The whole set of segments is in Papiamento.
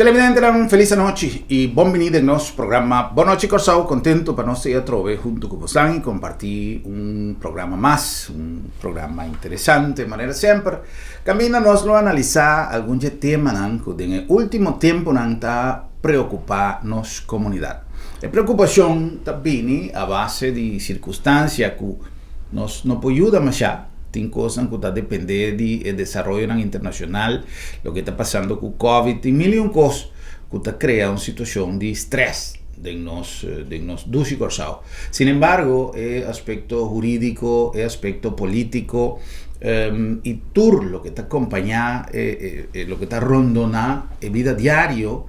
Televidentenan, felis anochi i bon bini den nos programa Bon Nochi Kòrsou. Kontentu pa nos ei atrobe huntu ku bosan i kompartí un programa mas, un programa interesante manera semper. Kaminda nos lo analisá algun dje temanan ku den e último tempunan ta preokupá nos komunidat. E preokupashon ta bini a base di sirkunstansia ku nos no por yuda mashá. Tin kosnan ku ta dependé di e desaroyonan internashonal, loke ta pasando ku Covid, tin mil i un kos ku ta krea un situashon di strès den nos den nos dushi Kòrsou. Sin embargo, e aspekto hurídiko, e aspekto polítiko i tur loke ta kompañá e loke ta rondoná e bida diario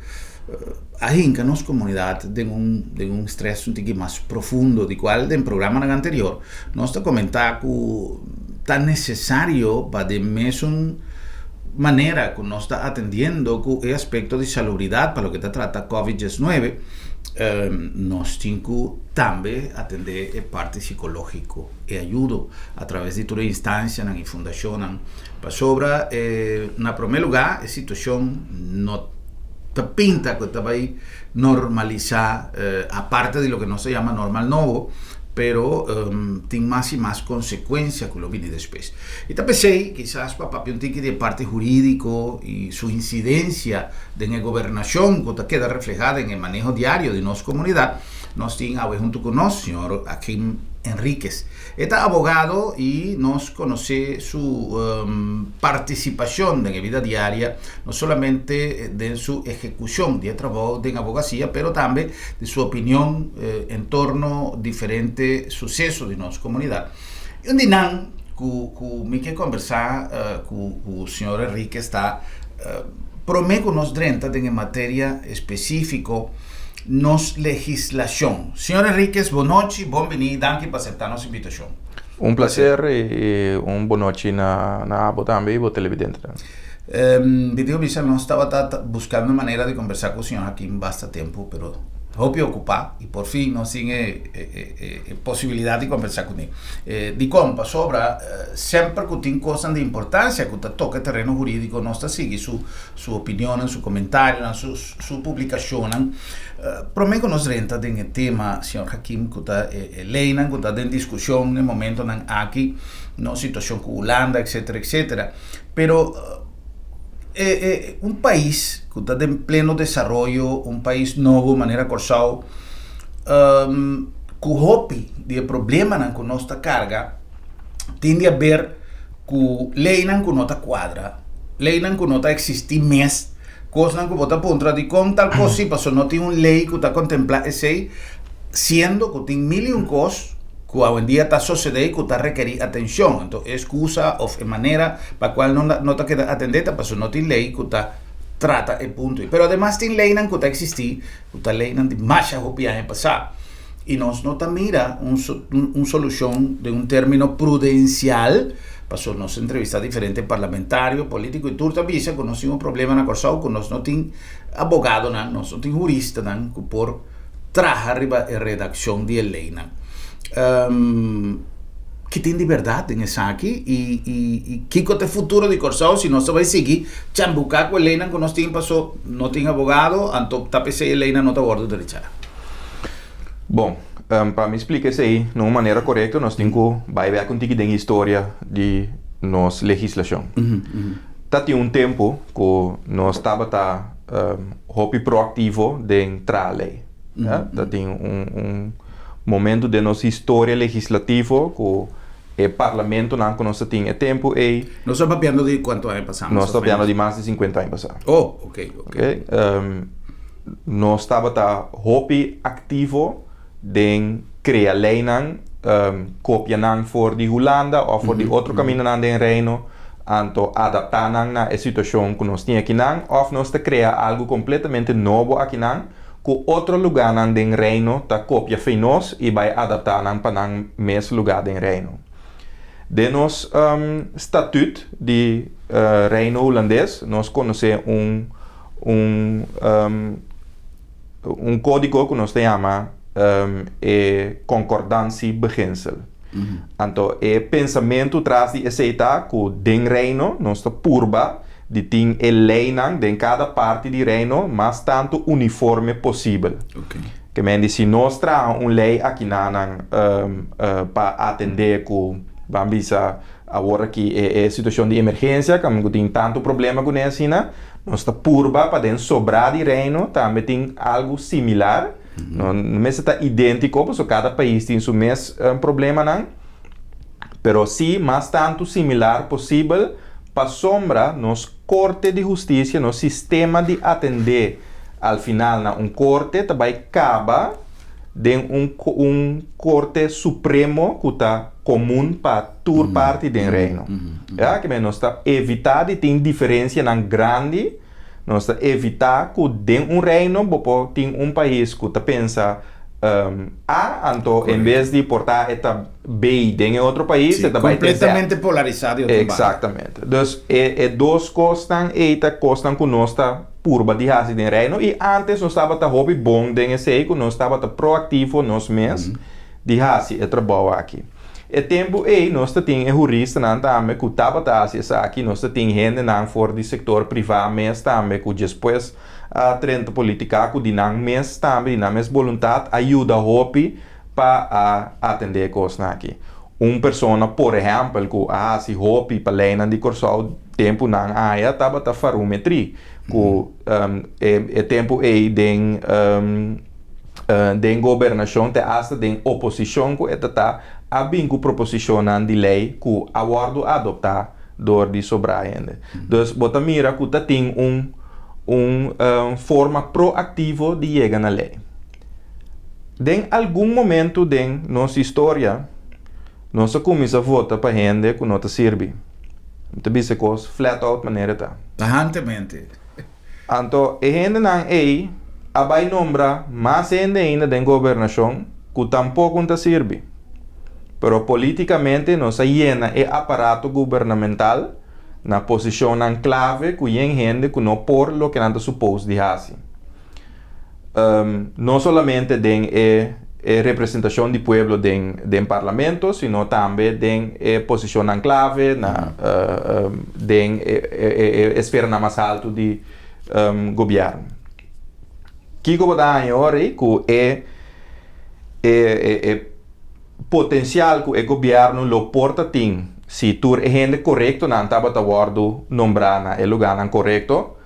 a hinka nos komunidat den un den un strès un tiki mas profundo, di kual den programanan anterior nos ta komentá ku ta nesesario pa den mesun manera ku nos ta atendiendo ku e aspekto di salubridat pa loke ta trata Covid 19, nos tin ku tambe atendé e parti sikológiko, e ayudo atraves di tur e instansianan i fundashonnan, pasobra na promé lugá e situashon no ta pinta ku ta bai normalisá, aparte di loke nos ta yama normal nobo, pero tin mas i mas konsekuensia ku lo bini despues. I ta p'esei kisas pa papia un tiki di e parti hurídiko i su insidensia den e gobernashon ku ta keda reflehá den e maneho diario di nos komunidat, nos tin awe huntu ku nos señor Achim Henriquez. E ta abogado i nos konosé su partisipashon den e bida diaria, no solamente den su ehekushon di e trabou den abogasia, pero tambe di su opinion en torno diferente suseso di nos komunidat. I un di nan ku mi ke kombersá ku señor Henriquez ta promé ku nos drenta den e materia espesífiko, nos legislashon. Señor Henriquez, bon nochi, bon bini, danki pa aseptá nos invitashon. Un placer i un bon nochi na abo tambe i bo televidentenan. Mi digo bisa nos tabata buskando manera di kombersá ku señor Hakim basta tempu, pero hopi okupá i por fin nos tin e posibilidat di kombersá kuné. Dikon? Pasobra semper ku tin kosnan di importansia ku ta toka e tereno hurídiko nos ta sigui su su opinionnan, su komentarionan, su su publikashonnan. Promé ku nos drenta den e tema, señor Hakim, ku ta e leinan ku ta den diskushon den momentonan aki, nos situashon ku Hulanda, etsetera, etsetera. Pero e e un pais ku ta den pleno desaroyo, un pais nobo manera Kòrsou, ku hopi di e problemanan ku nos ta karga tin di haber ku leinan ku no ta kuadra, leinan ku no ta eksistí mes, kosnan ku bo ta puntra dikon tal kos si pasobra no tin un lei ku ta kontemplá esei, siendo ku tin mil i un kos ku awendia ta sosodé i ku ta rekerí atenshon. Anto e eskusa òf e manera pa kual no no ta keda atendé ta pasobra no tin lei ku ta trata e punto ei. Pero ademas tin leinan ku ta eksistí ku ta leinan di masha hopi aña pasá i nos no ta mira un un solushon den un término prudensial, pasobra nos a entrevistá diferente parlamentario, polítiko i tur ta bisa ku nos tin un problema na Kòrsou ku nos no tin abogadonan, nos no tin huristanan ku por traha riba e redakshon di e leinan. Ki tin di bèrdat den esaki i i kiko ta e futuro di Kòrsou si nos ta bai sigui chambuká ku e leinan ku nos tin paso no tin abogado anto ta p'esei e leinan no ta wòrdu derechá. Bon, pa mi splika esei na un manera korekto nos tin ku bai bèk un tiki den historia di nos legislashon. Ta tin un tempu ku nos tabata hopi proaktivo den traha lei. Ta tin un momento den nos historia legislativo ku e parlamentonan ku nos ta tin e tempu ei. Nos ta papiando di kuantu aña pasá? Nos ta papiando di mas di sinkuenta aña pasá. Oh, ok, ok. Nos tabata hopi aktivo den krea leinan, kopia nan for di Hulanda òf for di otro kamindanan den Reino, anto adaptá nan na e situashon ku nos tin akinan òf nos ta krea algu kompletamente nobo akinan ku otro lugánan den Reino ta kopia fei nos i bai adaptá nan pa nan mes lugá den Reino. Den nos statüt di Reino Hulandes nos konosé un un un kódigo ku nos ta yama e concordantiebeginsel. Anto e pensamentu tras di esei ta ku den Reino nos ta purba. di tin e leinan den kada parti di Reino mas tantu uniforme posibel. Ke men di si nos traha un lei akinanan pa atendé ku ban bisa awor aki e situashon di emergensia kaminda ku tin tantu problema kuné asina, nos ta purba pa den sobrá di Reino tambe tin algu similar. No mester ta idéntiko pasobra kada pais tin su mes problemanan. Pero sí mas tantu similar posibel pasobra nos Korte di Hustisia, nos sistema di atendé al final na un korte ta bai kaba den un un Korte Supremo ku ta komun pa tur parti den Reino. Ya, ke men nos ta evitá di tin diferensianan grandi, nos ta evitá ku den un Reino bo por tin un pais ku ta pensa A, anto en bes di por ta e ta B den e otro pais, e ta bai te Z. Completamente polarisá di otro banda. Exactamente. Dus e e dos kosnan ei ta kosnan ku nos ta purba di hasi den Reino i ántes nos tabata hopi bon den esei ku nos tabata proaktivo nos mes di hasi e trabou aki. E tempu ei nos ta tin e huristanan tambe ku tabata hasi esaki, nos ta tin hendenan for di sektor privá mes tambe ku despues a drenta politica cu di nan mes tambe, di nan mes boluntad, a yuda hopi pa a atende e cosnan aki. Un persona, por ehempel, cu a haci hopi pa leynan di Corsou tempu nan aya tabata Farouk Metri, cu e tempu ey den den gobernacion te hasta den oposicion cu e ta ta, a bin cu proposicionnan di ley cu a wordo adopta dor di sobra hende. Dus bo ta mira ku ta tin un un forma proaktivo di yega na lei. Den algun momentu den nos historia nos a kuminsá vota pa hende ku no ta sirbi. Mi ta bisa e kos flat out manera e ta. Tahantemente. Anto e hendenan ei a bai nombra mas hende ainda den gobernashon ku tampoko no ta sirbi. Pero politikamente nos a yena e aparato gubernamental na posishonnan klave ku yen hende ku no por loke nan ta supos di hasi. No solamente den e e representashon di pueblo den den parlamento, sino tambe den e posishonnan klave na den e e esferanan mas haltu di gobièrnu. Kiko bo ta haña ora ei? Ku e e e potensial ku e gobièrnu lo por ta tin si tur e hende korektonan tabata wòrdu nombrá na e lugánan korekto,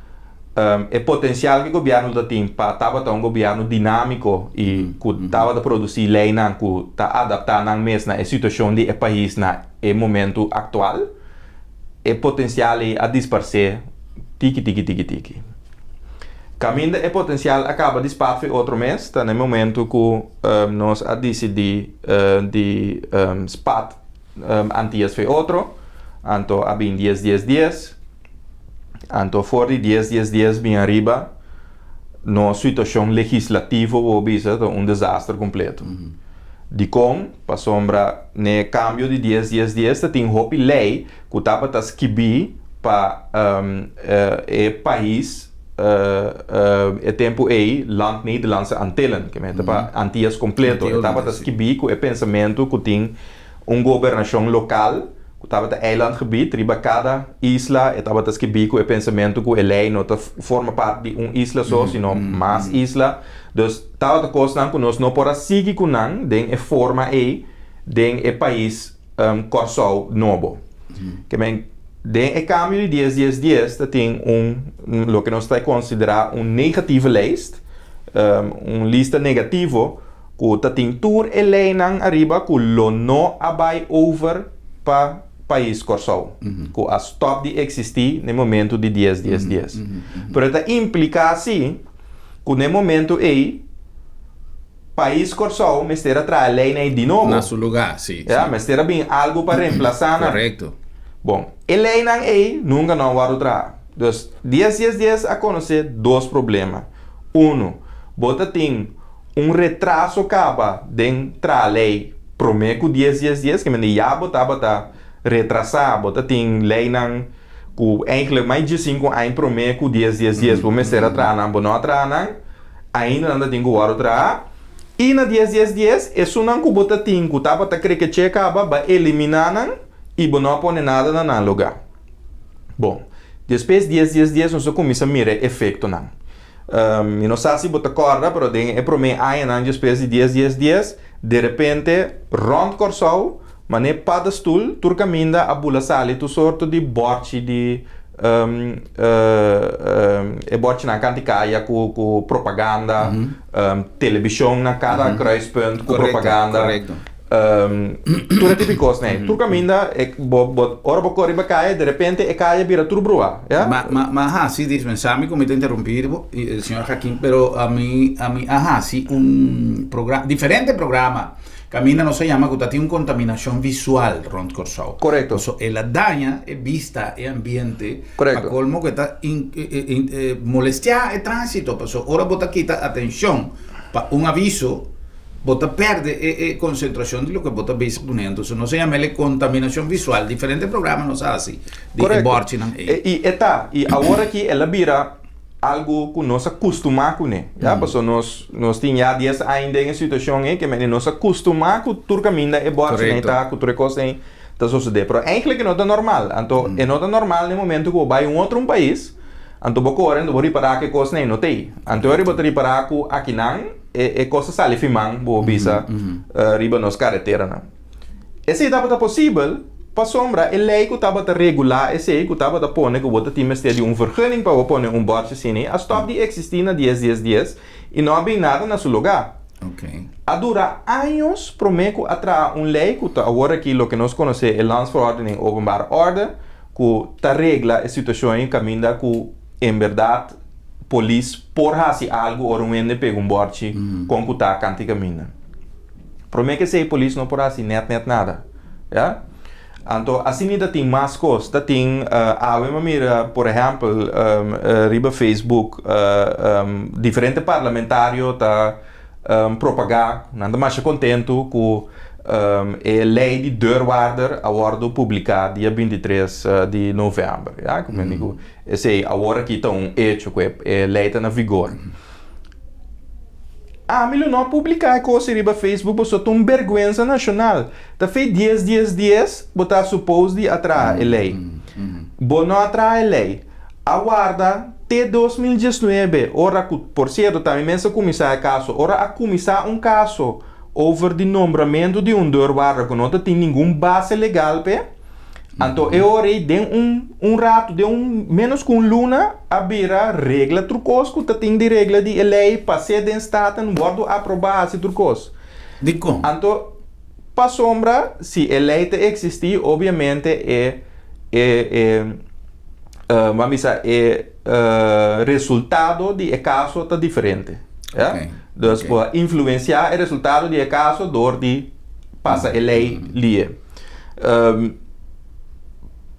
e potensial ku e gobièrnu ta tin pa tabata un gobièrnu dinámiko i ku tabata produsí leinan ku ta adaptá nan mes na e situashon di e pais na e momentu aktual, e potensial ei a disparsé tiki tiki tiki tiki. Kaminda e potensial a kaba di spat for e otro mes ta na e momentu ku nos a disidí di spat Antias for e otro, anto a bin dies dies dies, anto for di dies dies dies bin ariba nos situashon legislativo bo bisa ta un desaster kompleto. Dikon? Pasobra n'e kambio di dies dies dies ta tin hopi lei ku tabata skibí pa e pais e tempu ei, Land Nederlandse Antillen, ke mester pa Antias kompleto. E tabata skibí ku e pensamentu ku tin un gobernashon lokal ku tabata eilandgebied riba kada isla. E tabata skibí ku e pensamentu ku e lei no ta forma parti di un isla so, sino mas isla. Dus tabata kosnan ku nos no por a sigui ku nan den e forma ei den e pais Kòrsou nobo. Ke men den e kambio di dies dies dies ta tin un loke nos ta konsiderá un negatieve lijst, un lista negativo ku ta tin tur e leinan ariba ku lo no a bai over pa pais Kòrsou, ku a stòp di eksistí na e momentu di dies dies dies. Pero e ta impliká si ku na e momentu ei, Pais Kòrsou mester a traha leinan ei di nobo. Na su lugá, sí, sí. Ya, mester a bin algu pa remplasá nan. Korekto. Bon, e leinan ei nunka no a wòrdu traha. Dus, dies dies dies a konosé dos problema. Unu, bo ta tin un retraso kaba den traha lei promé ku dies dies dies, ke mende ya bo tabata retrasá, bo ta tin leinan ku eigenlijk mas di sinku aña promé ku dies dies dies bo mester a traha nan, bo no a traha nan. Ainda nan ta tin ku wòrdu traha. I na dies dies dies, esunnan ku bo ta tin ku tabata krekeché kaba, ba eliminá nan i bo no a pone nada na nan lugá. Bon, Despues dies dies dies nos a kuminsá mira e efektonan. Mi no sa si bo ta kòrda, pero den e promé añanan despues di dies dies dies, derepente rònt Kòrsou, manera paddestoel, tur kaminda a bula sali tur sorto di bòrchi di e bòrchinan kanti kaya ku ku propaganda, telebishon na kada kruispunt ku propaganda. Tur e tipo di kosnan ei. Tur kaminda e bo bo ora bo kore riba kaya derepente e kaya bira tur bruá, ya. Ma ma ma hasi dispensá mi ku mi ta interumpí bo señor Hakim pero ami ami a hasi un progra diferente programa kaminda nos a yama ku ta tin un kontaminashon visual rònt Kòrsou. Korekto. So el a daña e bista e ambiente Korekto. Pa kolmo ku e ta in molestiá e tránsito pasobra ora bo ta kita atenshon pa un aviso Bo ta perde e e concentracion di loke bo ta bezig pone. Entonces nos a yama el e contaminacion visual. Diferente programa nos a haci di e Correcto. borchinan ey. I e ta. I awor aki el a bira algo cu nos a custuma cune. Ya, pasobra nos nos tin ya dies aña den e situacion ey, ke mende nos a custuma cu tur caminda e borchinan ey Correcto. ta, cu tur e cos ey ta sosode. Pero eigenlijk e no ta normal. Anto e no ta normal na e momento cu bo bay un otro un pais, anto bo core anto bo ripara cu e cosnan ey no ta ey. Anto ora bo ta ripara cu akinan. E kos a sali fiman, bo bisa, riba nos kareteranan. Esei tabata posibel pasobra e lei ku tabata regulá esei, ku tabata pone ku bo ta tin mester di un vergunning pa bo pone un bòrchi asina, a stòp di eksistí na dies dies dies i no a bin nada na su lugá. A dura años promé ku a traha un lei ku ta awor aki loke nos konosé e Landsverordening Openbare Orde, ku ta regla e situashon ei kaminda ku en bèrdat Polis por hasi algu ora un hende pega un bòrchi kon ku ta kant'i kaminda. Promé k'esei polis no por hasi nèt nèt nada. Ya. Anto asina ta tin mas kos. Ta tin awe mi a mira por ehèmpel riba Facebook diferente parlamentario ta propagá, nan ta masha kontentu ku e lei di deurwaarder a wòrdu publiká dia 23 di novèmber. Ya, ku men di ku esei awor aki ta un echo ku e lei ta na vigor. Ami lo no a publiká e kos ei riba Facebook pasobra ta un bèrgwensa nashonal. Ta fei dies dies dies bo ta supos di a traha e lei. Bo no a traha e lei. A warda te 2019 ora ku, por sierto ta mi mes a kuminsá e kaso, ora a kuminsá un kaso over di nombramentu di un deurwaarder ku no ta tin ningun base legal p'e, anto e ora ei den un un ratu, den un ménos ku un luna a bira regla tur kos ku ta tin di regla di e lei pas'é den Staten, wòrdu aprobá, hasi tur kos. Dikon? Anto pasobra si e lei ta eksistí obiamente e e e Ban bisa e resultado di e kaso ta diferente. Ya? Ok, Dus ok. bo a influensiá e resultado di e kaso dor di pasa e lei lie.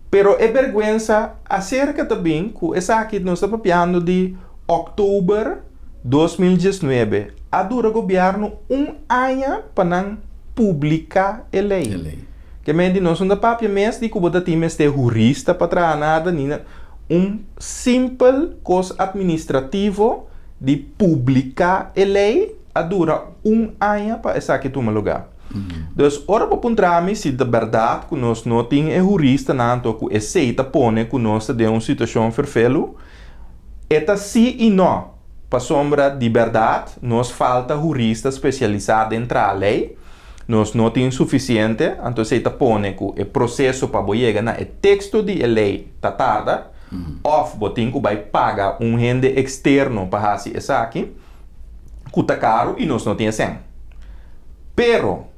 Pero e bèrgwensa aserka ta bin ku esaki nos ta papiando di òktober 2019. A dura gobièrnu un aña pa nan publiká e lei. E lei. Ke men di nos no ta papia mes di ku bo ta tin mester hurista pa traha nada ni na un simpel kos administrativo di publiká e lei a dura un aña pa esaki tuma lugá. Dus ora bo puntra mi si ta bèrdat ku nos no tin e huristanan anto ku esei ta pone ku nos ta den un situashon ferfelu, e ta sí i no, pasobra di bèrdat nos falta hurista spesialisá den traha lei. Nos no tin sufisiente, anto esei ta pone ku e proseso pa bo yega na e teksto di e lei ta tarda, òf bo tin ku bai paga un hende eksterno pa hasi esaki, ku ta karu i nos no tin e sèn. Pero,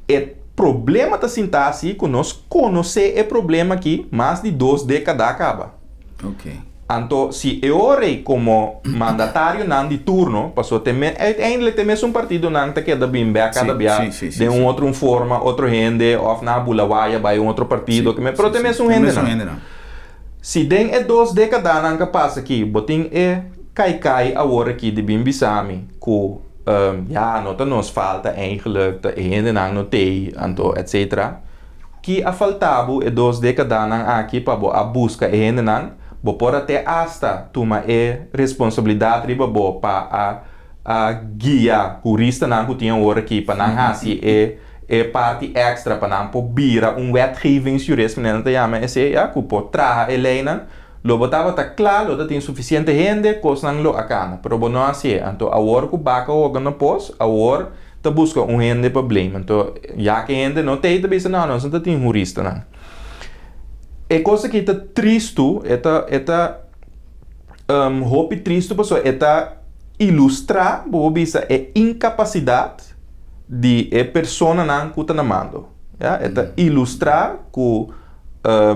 e problema ta sinta asi ku nos konosé e problema aki mas di dos dékada kaba. Anto si e ora ei komo mandatarionan di turno, paso te me uiteindelijk te mesun partidonan ta keda bin bek kada bia den un otro un forma, otro hende òf nan a bula waya bai un otro partido, pero te mesun hendenan. Si den e dos dekadanan ka pasa aki bo tin e kaikai awor aki di bin bisa mi ku ya no ta nos falta eigenlijk, ta e hendenan no t'ei, anto etcetera. Ki a falta bo e dos dekadanan aki pa bo a buska e hendenan? Bo por a te asta tuma e responsabilidat riba bo pa a a guia huristanan ku tin awor aki pa nan hasi e e parti èkstra pa nan por bira un wetgevingsjurist, manera nan ta yama esei, ya, ku por traha e leinan. Lo bo tabata kla, lo tatin sufisiente hende, kosnan lo a kana. Pero bo no a hasié. Anto awor ku baka hoga na pos, awor ta buska un hende pa blame. Anto ya ku e hende no t'ei ta bisa, no, nos no ta tin huristanan. E kos aki ta tristu, e ta e ta hopi tristu pasobra e ta ilustrá, bo por bisa, e inkapasidat di e personanan ku ta na mando. Ya, e ta ilustrá ku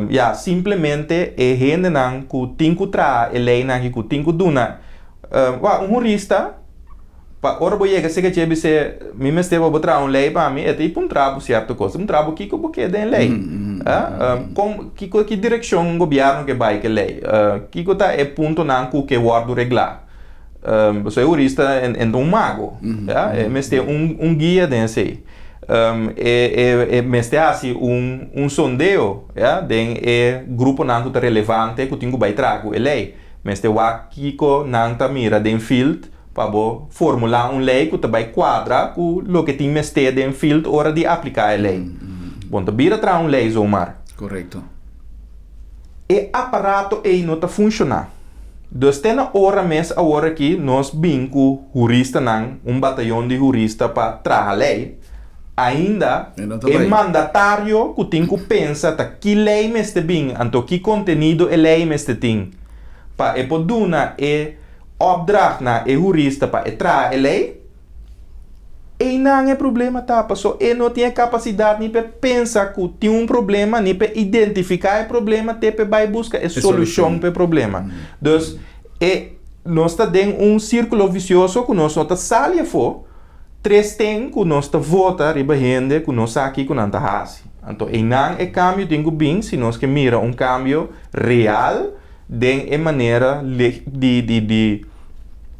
ya, simplemente e hendenan ku tin ku traha e leinan aki, ku tin ku duna, wak, un hurista, pa ora bo yega serka dje bis'é, Mi mester pa bo traha un lei pa mi, e ta i puntra bo sierto kos. E puntra bo kiko bo ke den e lei. Kon, kiko, ki direkshon gobièrnu ke bai ku e lei? Kiko ta e puntonan ku ke wòrdu reglá? Pasobra e hurista e ta un mago, ya, e mester un guia den esei. E mester hasi un sondeo, ya, den e gruponan ku ta relevante ku tin ku bai traha ku e lei. Mester wak kiko nan ta mira den field pa bo formulá un lei ku ta bai kuadra ku loke tin mester den field ora di apliká e lei. Bon ta bira traha un lei zomaar. Korekto. E aparato ei no ta funshoná. Dus te na ora mes awor aki nos bin ku huristanan, un batayon di hurista pa traha lei, ainda e mandatario ku tin ku pensa ta ki lei mester bin anto ki kontenido e lei mester tin pa e por duna e opdracht na e hurista pa e traha e lei. Einan e problema ta, paso e no tin e kapasidat ni p'e pensa ku tin un problema, ni p'e identifiká e problema te p'e bai buska e solushon p'e problema. Dus, e nos ta den un sírkulo visioso ku nos no ta sali afó, tres ten ku nos ta vota riba hende ku no sa kiko nan ta hasi. Anto einan e kambio tin ku bin si nos ke mira un kambio real den e manera di di di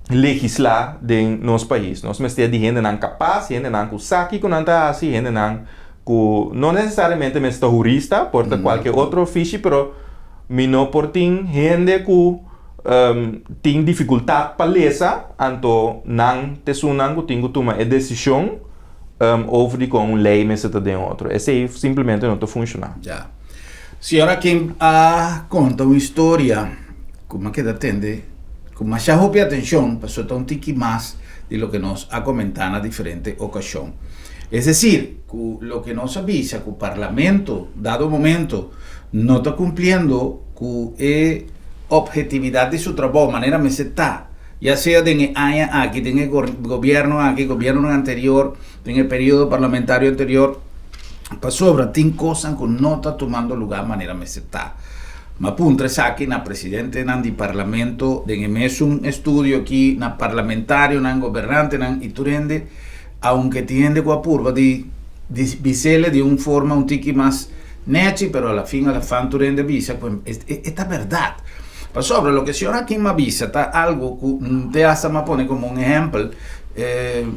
legislá den nos pais. Nos mester di hendenan kapas, hendenan ku sa kiko nan ta hasi, hendenan ku no nesesariamente mester ta hurista, por ta kualke otro ofishi, pero mi no por tin hende ku tin difikultat pa lesa, anto nan ta esunnan ku tin ku tuma e desishon over di kon un lei mester ta den otro. Esei simplemente no ta funshoná. Ya. Señora Kim a konta un historia ku mi a keda tende ku masha hopi atenshon pasobra ta un tiki mas di loke nos a komentá na diferente okashon. Es desir, ku loke nos a bisa ku Parlamento dado momento no ta kumpliendo ku e ophetividat di su trabou manera mester ta, ya sea den e aña aki, den e gobierno aki, gobiernonan anterior, den e periodo parlamentario anterior, pasobra tin cosnan cu no ta tumando lugar manera mester ta. M'a puntra esaki na presidentenan di parlamento den e mesun estudio aki, na parlamentarionan, gobernantenan y tur hende, aunke tin hende cu a purba di bisele di un forma un tiki mas nechi, pero a la fin a la fan tur hende a bisa cu e ta berdad. Pasobra loke señor Hakim a bisa ta algo cu te hasta m'a pone como un ehempel,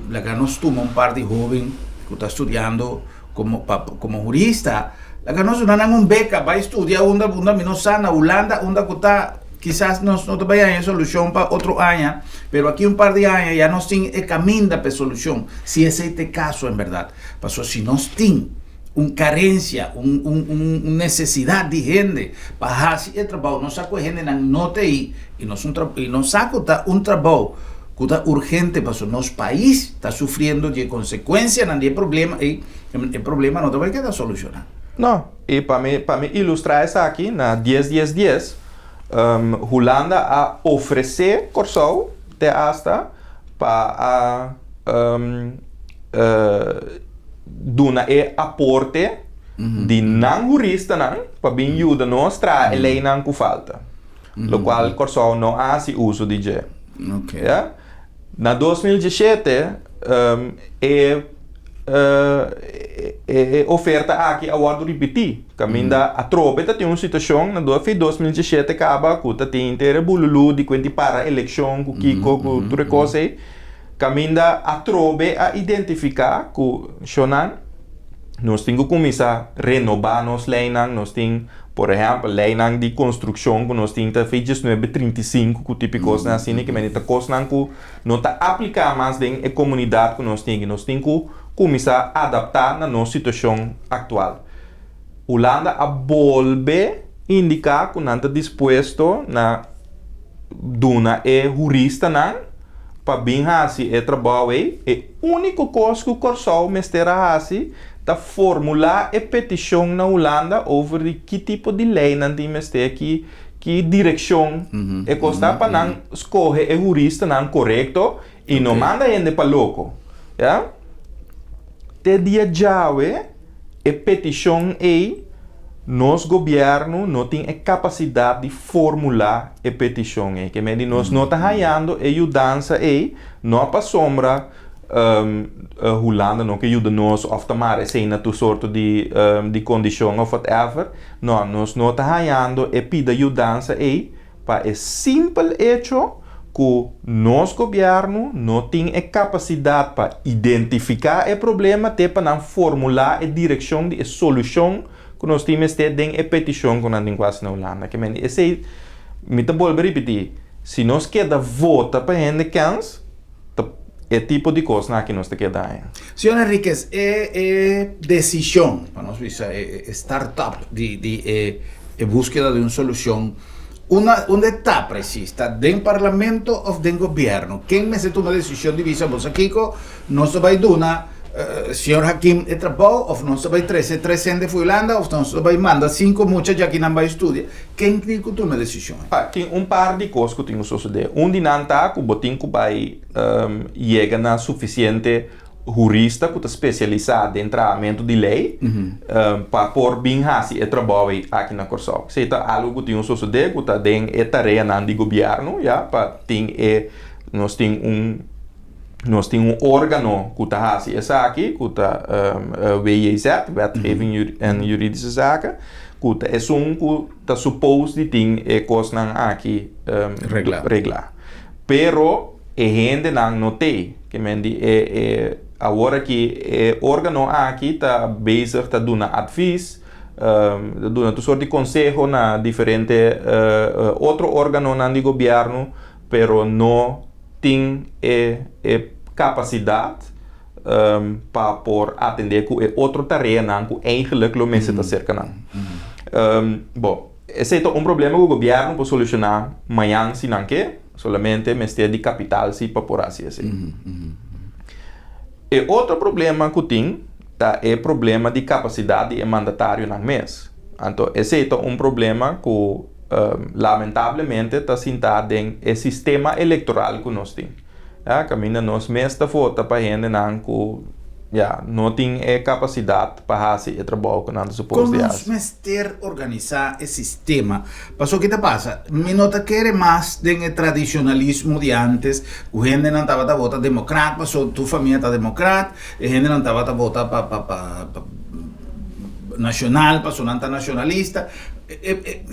laga nos tuma un par di hoben cu ta studiando como pa como hurista, laga nos duna nan un beca bay studia unda unda mi no sa, na Hulanda unda cu ta kisas nos no ta bay haña e solucion pa otro aña, pero aki un par di aña ya nos tin e caminda pa e solucion, si esey ta e caso en berdad. Pasobra si nos tin un carencia, un un un necesidad di hende pa haci e trabou, nos sa cu e hendenan no ta ei y nos un y nos sa cu ta un trabou cu ta urgente pasobra nos pais ta sufriendo di e consecuencianan di e problema ei, e problema no ta bay keda soluciona. No, y pa mi pa mi ilustra esaki na dies dies dies, Hulanda a ofrece Corsou te hasta pa a duna e aporte di nan huristanan pa bin yuda nos traha e leinan ku falta. Lokual Kòrsou no a hasi uso di dje. Ya. Na 2017 e e oferta aki a wòrdu ripití. Kaminda atrobe ta tin un situashon na 2017 kaba ku ta tin henter e bululú di kuenti para elekshon ku kiko ku tur e kos ei. Kaminda atrobe a identifiká ku shonnan nos tin ku kuminsá renobá nos leinan, nos tin por ehèmpel leinan di konstrukshon ku nos tin ta fecha diesnuebe 35 ku tipo kosnan asina ke mende ta kosnan ku no ta apliká mas den e komunidat ku nos tin, nos tin ku kuminsá adaptá na nos situashon aktual. Hulanda a bolbe. indiká ku nan ta dispuesto na duna e huristanan pa bin hasi e trabou ei. E úniko kos ku Kòrsou mester a hasi ta formulá e petishon na Hulanda over di ki tipo di lei nan tin mester, ki ki direkshon e kos ta pa nan skohe e huristanan korekto i no manda hende pa loko. Ya. Te dia djawe e petishon ei nos gobièrnu no tin e kapasidat di formulá e petishon ei. Ke medi nos no ta hañando e yudansa ei no pasobra Hulanda no ke yuda nos òf ta mara esei na tur sorto di di kondishon òf whatever. No, nos no ta hañando e pida yudansa ei pa e simpel echo ku nos gobièrnu no tin e kapasidat pa identifiká e problema te pa nan formulá e direkshon di e solushon ku nos tin mester den e petishon ku nan tin ku hasi na Hulanda. Ke mende esei mi ta bolbe ripití, si nos keda vota pa hende kèns, ta e tipo di kosnan aki nos ta keda haña. Señor Henriquez, e e desishon, pa nos bisa e e startup di di e e búskeda di un solushon, unda unda e ta presis? Ta den parlamento òf den gobièrnu? Ken mester tuma desishon di bisa bo sa kiko nos ta bai duna señor Hakim e trabou òf nos ta bai trese tres hende for Hulanda òf nos ta bai manda sinku mucha djaki nan bai studia? Ken tin ku tuma desishon ei? Pa, tin un par di kos ku tin ku sosodé. Un di nan ta ku bo tin ku bai yega na sufisiente hurista ku ta spesialisá den trahamentu di lei pa por bin hasi e trabou ei aki na Kòrsou. Esei ta algu ku tin ku sosodé ku ta den e tareanan di gobièrnu ya pa tin e nos tin un nos tin un órgano ku ta hasi esaki ku ta WJZ, Wetgeving en Juridische Zaken. Ku ta esun ku ta supos di tin e kosnan aki reglá. Pero e hendenan no t'ei. Ke men di e e awor aki e órgano aki ta bezig ta duna advis, ta duna tur sort di konseho na diferente otro órganonan di gobièrnu, pero no tin e e kapasidat. pa por atendé ku e otro tareanan ku eigenlik lo mester ta serka nan. Bo, esei ta un problema ku gobièrnu por solushoná mañan si nan ke, solamente mester di kapital si pa por hasi esei. E otro problema ku tin ta e problema di kapasidat di e mandatarionan mes. Anto esei ta un problema ku lamentablemente ta sintá den e sistema elektoral ku nos tin. Ya, kaminda nos mes ta vota pa hendenan ku, ya, no tin e kapasidat pa hasi e trabou ku nan ta supos Kon di nos hasi. mester organisá e sistema? Pasobra ki ta pasa? Mi no ta kere mas den e tradishonalismo di ántes ku hendenan tabata vota demokrat pasobra tur famia ta demokrat, e hendenan tabata vota pa pa pa pa nashonal pasobra nan ta nashonalista. Mi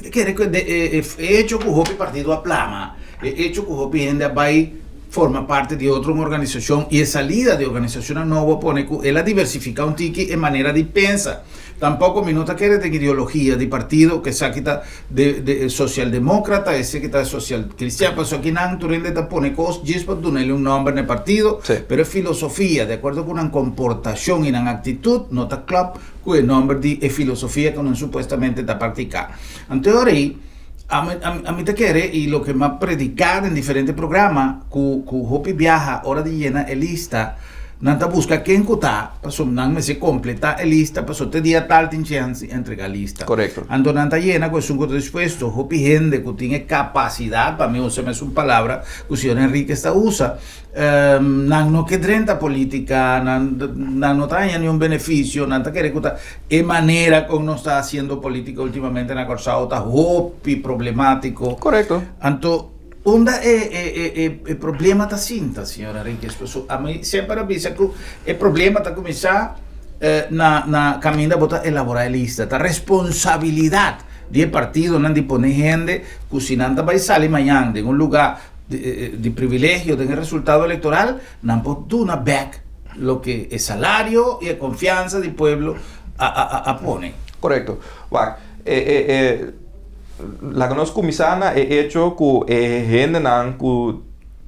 ta kere ku e echo ku hopi partido a plama. E echo ku hopi hende a bai forma parti di otro un organisashon i e salida di organisashonnan nobo a pone ku el a diversifiká un tiki e manera di pensa. Tampoko mi no ta kere den ideologia di partido ku esaki ta de de sosialdemókrata, eseki ta sosial kristian, pasobra akinan tur hende ta pone kos djis pa duna el un nòmber na e partido, pero e filosofia di akuerdo ku nan komportashon i nan aktitut no ta klòp ku e nòmber di e filosofia ku nan supuestamente ta praktiká. Anto e ora ei. Ami ta kere i loke mi a prediká den diferente programa ku ku hopi biaha ora di yena e lista nan ta buska ken ku ta pasobra nan mester kompletá e lista pasobra te dia tal tin chèns di entregá lista. Korekto. Anto nan ta yena ku esun ku ta dispuesto. Hopi hende ku tin e kapasidat, pa mi usa mesun palabra ku señor Henriquez ta usa, nan no ke drenta polítika, nan nan no ta haña niun benefisio, nan ta kere ku ta E manera kon nos ta hasiendo politica ultimamente na Kòrsou ta hopi problemátiko. Korekto. Anto, unda e e e e e problema ta sinta, señor Henriquez? Pasobra ami semper a bisa ku e problema ta kuminsá na na kaminda bo ta elaborá e lista. Ta responsabilidat di e partidonan di pone hende ku si nan ta bai sali mañan den un lugá di di privilegio den e resultado elektoral, Nan por duna bek loke e salario i e konfiansa di pueblo a pone. Korekto. Wak, e e e laga nos kuminsá na e echo ku e hendenan ku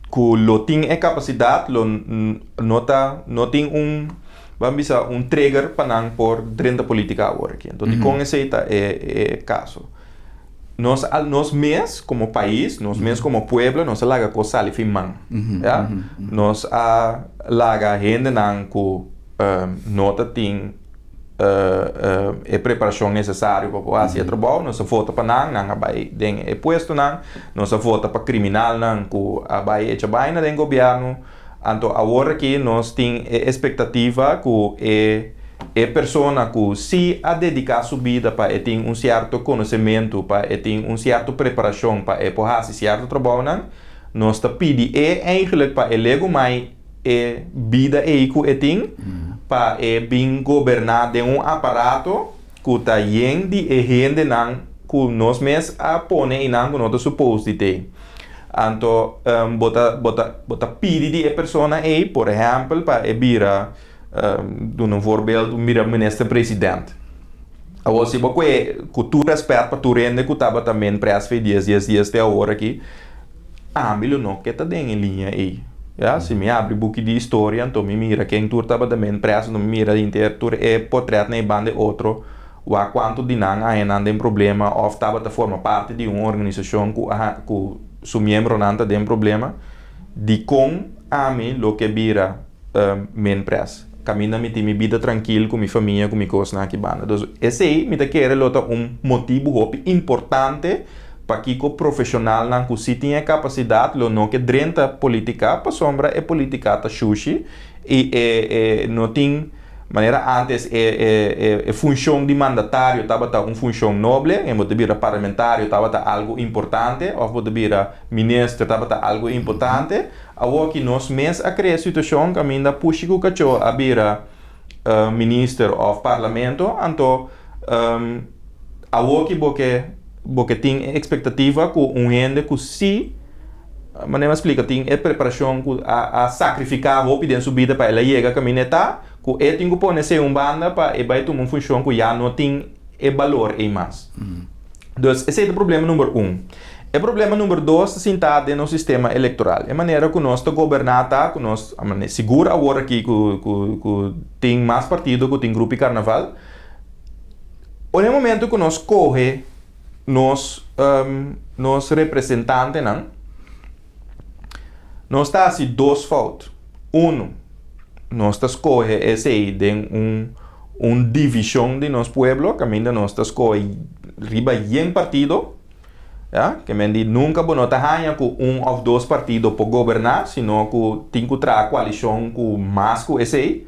ku lo tin e kapasidat lo no ta no tin un ban bisa un trigger pa nan por drenta politika awor aki. Enton dikon esei ta e e kaso? Nos a nos mes komo pais, nos mes komo pueblo, nos a laga kos sali fin man. Ya? Nos a laga hendenan ku no ta tin e preparashon nesesario pa por hasi e trabou. Nos a vota pa nan, nan a bai den e puestonan. Nos a vota pa kriminalnan ku a bai echa baina den gobièrnu. Anto awor aki nos tin e espektativa ku e e persona ku si a dediká su bida pa e tin un sierto konosementu, pa e tin un sierto preparashon pa e por hasi sierto trabounan, nos ta pidi e eigenlijk pa e legumai e bida ei ku e tin pa e bin goberná den un aparato ku ta yen di e hendenan ku nos mes a pone einan ku no ta supos di t'ei. Anto bo ta bo ta bo ta pidi di e persona ei, por ehèmpel, pa e bira, duna un voorbeeld, bira minister president. Awor si bo kue, ku tur rèspèt pa tur hende ku tabata min pres fe dies dies dies te awor aki, ami lo no ke ta den e liña ei. Ya, si mi abri buki di historia anto mi mira ken tur tabata min pres, anto mi mira henter tur e potrètnan ei banda e otro. Wak kuantu di nan a haña nan den problema òf tabata forma parti di un organisashon ku a ku su miembronan ta den problema, dikon ami lo ke bira minpres? Kaminda mi tin mi bida trankil ku mi famia ku mi kosnan aki banda. Dus esei mi ta kere lo ta un motibu hopi importante pakiko profeshonalnan ku si tin e kapasidat lo no ke drenta politika pasobra e politika ta shushi i e e no tin Manera antes e e funshon di mandatario tabata un funshon noble, en bo ta bira parlamentario tabata algu importante òf bo ta bira minister tabata algu importante, awor ki nos mes a krea situashon kaminda pushi ku kachó a bira minister òf parlamento, anto awor ki bo ke bo ke tin e ekspektativa ku un hende ku si Manera mi a splika, tin e preparashon ku a a sakrifiká hopi den su bida pa el a yega kaminda e ta, ku e tin ku pone esei un banda pa e bai tuma un funshon ku ya no tin e balor ei mas. Dus esei ta problema number un. E problema number dos ta sintá den nos sistema elektoral. E manera ku nos ta goberná ta ku nos, sigur awor aki ku ku ku tin mas partido ku tin grupo di karnaval, ora e momento ku nos kohe nos nos representantenan, nos ta hasi dos fout. Uno, nos ta skohe esei den un un divishon di nos pueblo, kaminda nos ta skohe riba yen partido, ya, ke men di nunka bo no ta haña ku un òf dos partido por goberná, sino ku tin ku traha koalishon ku mas ku esei.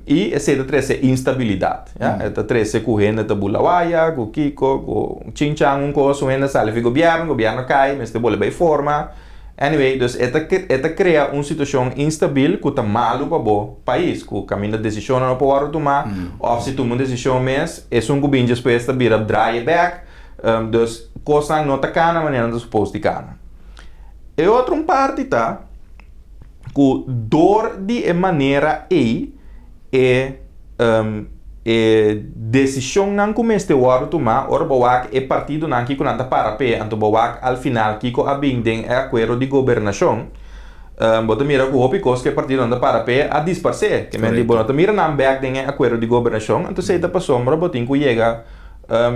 I esei ta trese instabilidat, ya. E ta trese ku hende ta bula waya, ku kiko, ku chinchan un kos, un hende sali fi gobièrnu, gobièrnu kai, mester bolbe bai forma. Anyway, dus e ta e ta krea un situashon instabil ku ta malu pa bo pais, ku kaminda desishonnan no por wòrdu tumá, òf si tuma un desishon mes, esun ku bin despues ta bira draai e bèk. Dus kosnan no ta kana manera nan ta supos di kana. E otro un parti ta. Ku dor di e manera ei e e desishonnan ku mester wòrdu tumá ora bo wak e partidonan kiko nan ta para p'e anto bo wak al final kiko a bin den e akuerdo di gobernashon bo ta mira ku hopi kos ku e partidonan ta para p'e a disparsé ke men di bo no ta mira nan bèk den e akuerdo di gobernashon anto esei ta pasobra bo tin ku yega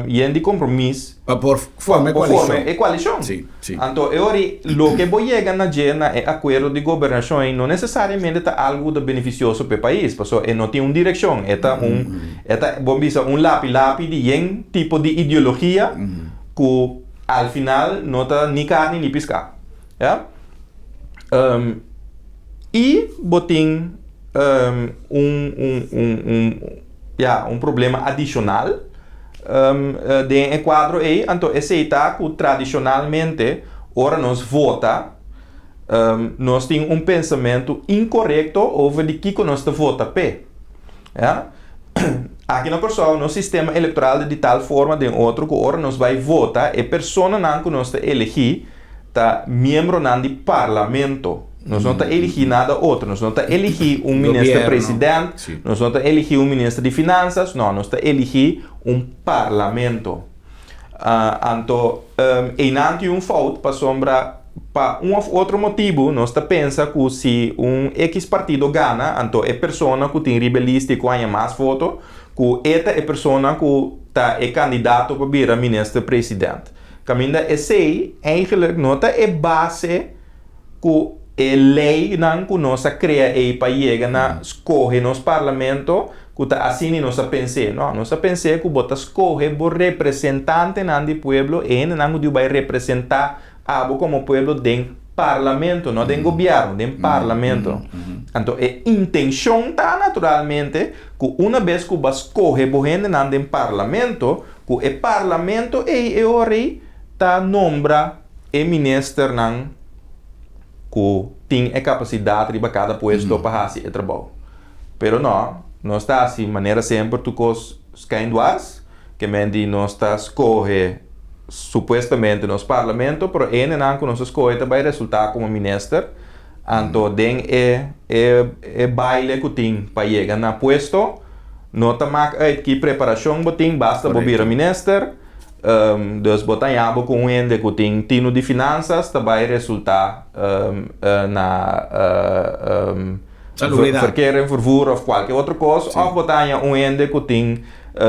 yen di kompromis Pa por forma e Pa koalishon. forma e koalishon. Sí, sí. Anto e ora ei loke bo yega na dje na e akuerdo di gobernashon ei no nesesariamente ta algu ku ta benefisioso pa e pais, pasobra e no tin un direkshon, e ta un e ta bo bisa un lapi lapi di yen tipo di ideologia ku al final no ta ni karni ni piská. Ya. I bo tin un un un un ya un problema adishonal. Den e kuadro ei, anto esei ta ku tradishonalmente ora nos vota, nos tin un pensamentu inkorekto over di kiko nos ta vota p'e. Ya. Aki na Kòrsou nos sistema elektoral ta di tal forma den otro ku ora nos bai vota e personanan ku nos ta elegí ta miembronan di parlamento. Nos no ta eligí nada otro. Nos no ta eligí un minister president, nos no ta eligí un minister di finansas, no, nos ta eligí un parlamento. Anto, einan tin un fout pasobra pa un òf otro motibu nos ta pensa ku si un ekis partido gana, anto e persona ku tin riba e lista i ku haña mas voto, ku e ta e persona ku ta e kandidato pa bira minister president. Kaminda esei eigenlijk no ta e base ku e leinan ku nos a krea ei pa yega na skohe nos parlamento ku ta asina nos a pens'é. No, nos a pens'é ku bo ta skohe bo representantenan di pueblo, e hendenan ku diu bai representá abo komo pueblo den parlamento, no den gobièrnu, den parlamento. Anto e intenshon ta naturalmente ku una bes ku bo a skohe bo hendenan den parlamento, ku e parlamento ei e ora ei ta nombra e ministernan ku tin e kapasidat riba kada puesto pa hasi e trabou. Pero no, nos ta hasi manera semper tur kos skijn dwars, ke men di nos ta skohe supuestamente nos parlamento, pero e hendenan ku nos a skohe ta bai resultá komo minister, anto den e e baile ku tin pa yega na puesto, no ta mak uit ki preparashon bo tin, basta bo bira minister. Dus bo ta haña bo ku un hende ku tin tinu di finansas ta bai resultá na verkeer en vervoer òf kualke otro kos, òf bo ta haña un hende ku tin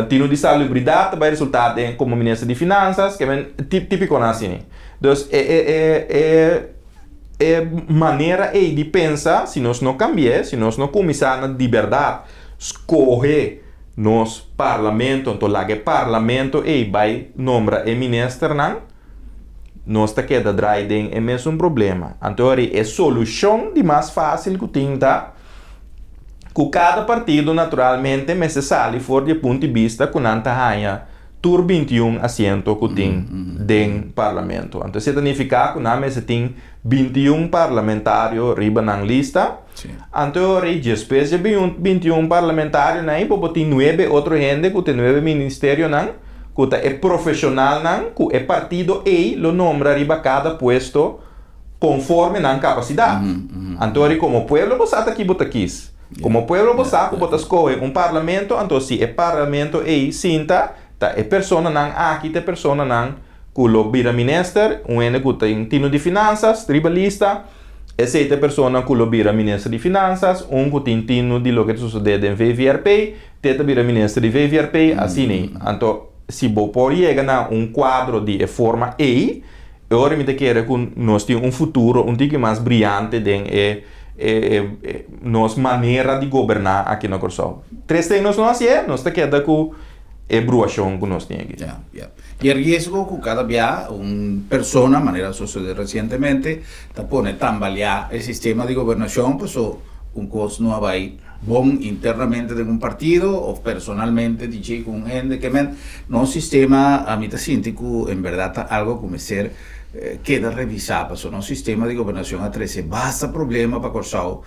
tinu di salubridat ta bai resultá den komo minister di finansas, ke men típikonan asina. Dus e e e e manera ei di pensa si nos no kambi'é, si nos no kuminsá na di bèrdat skohe nos parlamento, anto laga e parlamento ei bai nombra e ministernan, nos ta keda drai den e mesun problema. Anto ori e solushon di mas fásil ku tin ta ku kada partido naturalmente mester sali for di e punto di bista ku nan ta haña tur 21 asiento ku tin den parlamento. Anto esei ta nifiká ku nan mester tin 21 parlamentario riba nan lista. Anto ora despues dje 21 parlamentarionan ei bo por tin nuebe otro hende ku ta e nuebe ministerionan ku ta e profeshonalnan ku e partido ei lo nombra riba kada puesto konforme nan kapasidat. Anto ora komo pueblo bo sa ta ki bo ta kis. Komo pueblo bo sa ku bo ta skohe un parlamento anto si e parlamento ei sinta ta e personanan aki ta e personanan ku lo bira minister, un hende ku tin tinu di finansas riba lista. Esei ta e persona ku lo bira minister di Finansas, un ku tin tinu di loke ta sosodé den VVRP, te ta bira minister di VVRP, asina. Anto, si bo por yega na un kuadro di e forma ei, e ora mi ta kere ku nos tin un futuro un tiki mas briante den e e nos manera di goberná aki na Kòrsou. Tres nos no hasié, nos ta keda ku e bruashon ku nos tin aki. Ya, ya. I e riesgo ku kada bia un persona, manera a sosodé resientemente, ta pone tambaleá e sistema di gobernashon paso un kos no a bai bon internamente den un partido òf personalmente di dje ku un hende. Ke men nos sistema ami ta sinti ku en bèrdat ta algo ku mester keda revisá pasobra nos sistema di gobernashon a trese basta problema pa Kòrsou,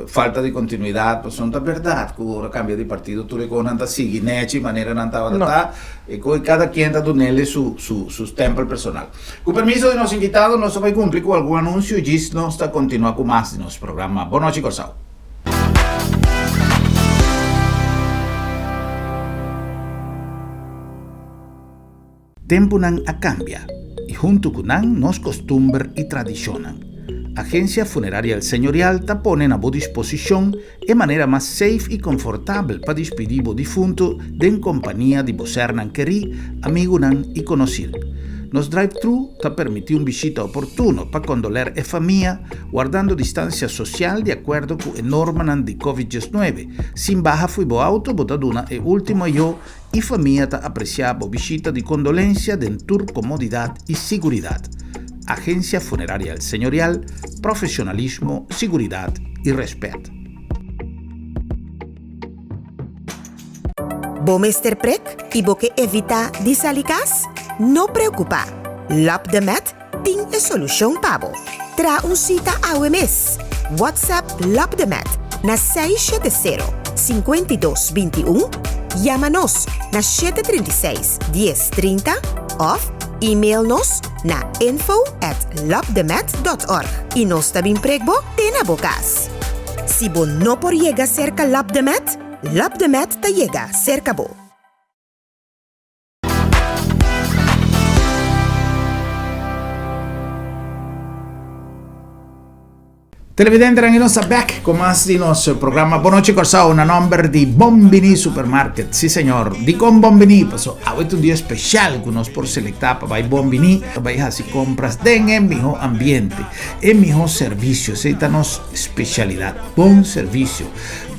falta di kontinuidat, pasobra no ta bèrdat ku ora kambia di partido tur e kosnan ta sigui nèchi manera nan tabata ta, e koe kada kien ta dun'el su su su stèmpel personal. Ku permiso di nos invitado nos ta bai kumpli ku algun anunsio i djis nos ta kontinuá ku mas di nos programa Bon Nochi Kòrsou. Tempunan a kambia i huntu ku nan nos kostumber i tradishonnan. Agensia Funeraria El Señorial ta pone na bo disposishon e manera mas safe i konfortabel pa dispidí bo difuntu den kompania di bo sernan kerí, amigunan i konosir. Nos drive-thru ta permití un bishita oportuno pa kondoler e famia, wardando distansia sosial di akuerdo ku e normanan di Covid 19. Sin baha fo'i bo auto bo ta duna e último ayó I famia ta apresiá bo bishita di kondolensia den tur komodidat i siguridat. Agensia Funeraria El Señorial, profesionalismo, siguridat i rèspèt. Bo mester prek i bo ke evitá di sali kas? No preokupá! Lap de Met tin e solushon pa bo. Traha un sita awe mes! WhatsApp Lap de Met na 670 52 21, yama nos na 736 10 30 òf email nos na info at lapdemet.org i nos ta bin prek bo te na bo kas. Si bo no por yega serka Lap de Met, Lap de Met ta yega serka bo. Televidentenan y nos ta bek cu mas di nos programa Bon Nochi Corsou na nomber di Bon Bini Supermarket. Si señor, dicon Bon Bini? Paso awe ta un dia special cu nos por selecta pa bay Bon Bini pa bay haci compras den e miho ambiente, e miho servicio. Esey ta nos specialidad, bon servicio.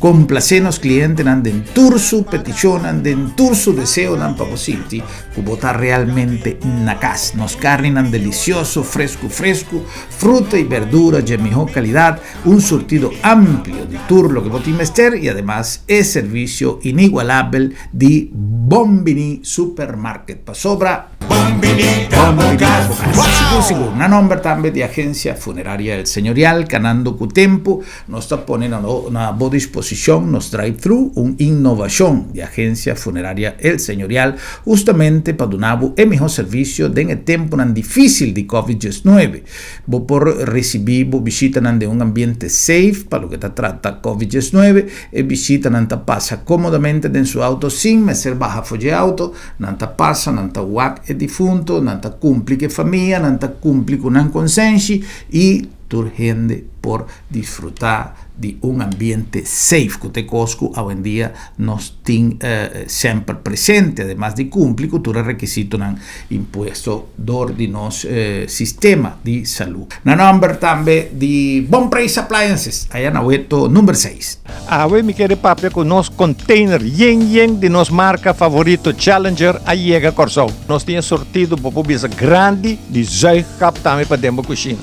Complace nos clientenan den tur su peticionnan, den tur su deseonan pa bo sinti cu bo ta realmente na cas. Nos carninan delicioso, frescu frescu, Fruta y berdura dje miho calidad, un surtido amplio di tur loke bo tin mester y ademas e servicio inigualabel di Bon Bini Supermarket. Pasobra Bon Bini ta bo cas. Sigur sigur, na nomber tambe di Agencia Funeraria El Señorial, canando cu tempo, Nos ta pone na bo disposicion nos drive-thru, un innovacion di Agencia Funeraria El Señorial, hustamente pa duna bo e miho servicio den e temponan dificil di Covid 19. Bo por ricibi bo bishitanan den un ambiente safe pa loke ta trata Covid 19. E bishitanan ta pasa comodamente den su auto sin mester baha for dje auto. Nan ta pasa, nan ta wak e difunto, nan ta cumpli cu e famia, nan ta cumpli cu nan consenshi y tur hende por disfrutá di un ambiente safe ku ta e kos ku awendia nos tin semper presente, ademas di kumpli ku tur e rekisitonan impuesto dor di nos sistema di salú. Na nòmber tambe di Bon Preis Appliances, aya na Weto number seis. Awe mi kere papia ku nos container yen yen di nos marka favorito Challenger a yega Kòrsou. Nos tin e sortido bo por bisa grandi di zuigkap tambe pa den bo kushina.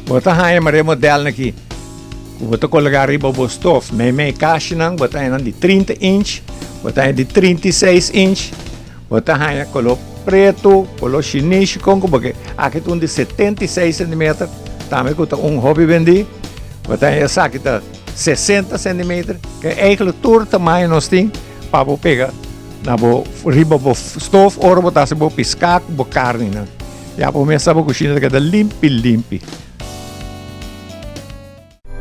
Bo ta haña maria modelnan aki ku bo ta kologá riba bo stof meimei kashinan. Bo ta haña nan di 30 inch, bo ta haña di 36 inch, bo ta haña koló pretu, koló shinishi, kon ku bo ke. Aki ta un di 76 sentimeter, tambe ku ta un hopi bendí. Bo ta haña esaki ta 60 sentimeter, ke eigenlijk tur tamaño nos tin pa bo pega na bo riba bo stof ora bo ta hasi bo piská ku bo karninan. Ya bo mes sa bo kushina ta keda limpi limpi.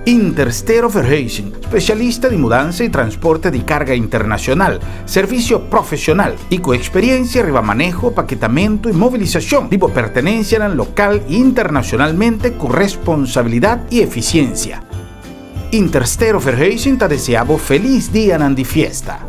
Interstero Verhuizing, specialista di mudanza y transporte di carga internacional, servicio profesional y cu experiencia riba maneho, paketamento y movilisacion di bo pertenencianan local y internacionalmente cu responsabilidad y eficiencia. Interstero Verhuizing ta desea bo feliz dianan di fiesta.